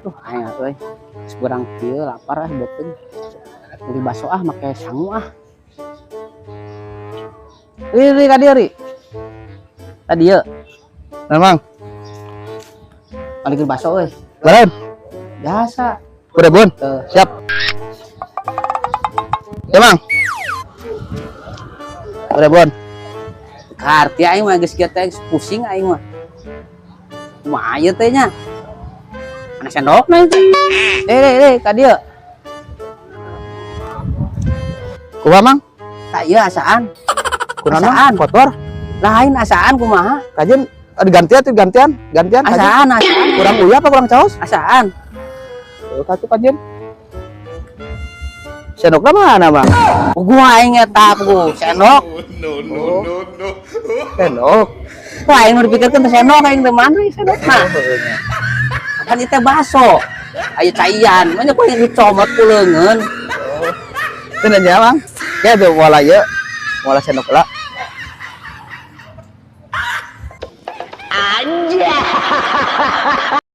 Tuh, aing euy. Geus beurang kieu lapar ah beuteung. Beli baso ah make sangu ah. Ri ri ka dieu ri. Ka dieu. Memang, Balikin baso euy. beren, Biasa. udah bun, Tuh. Siap. Ya mang, udah bun. Karti aing mah geus kieu teh geus pusing aing mah. Kumaha ieu teh nya? Mana sendokna itu? Eh, eh, eh, ka dieu. Kumaha mang? Tak ieu asaan. Kunaon mang? Asaan. Kotor. Lain asaan kumaha? Kajian ada gantian tuh gantian, gantian. Kajian. Asaan, asaan. Kurang uyah apa kurang caos? Asaan. Oh, katu kajian. Sendoknya mana mang? Gua aing eta ku sendok. No, no, no, no. Sendok. Wah, aing nu dipikirkeun teh sendok aing teh mana ieu sendokna? Kan ieu teh baso. Aya caian, manya ku aing dicomot ku leungeun. Itu nanya mang. Ya tuh moal ieu. Moal sendok lah. Anjay.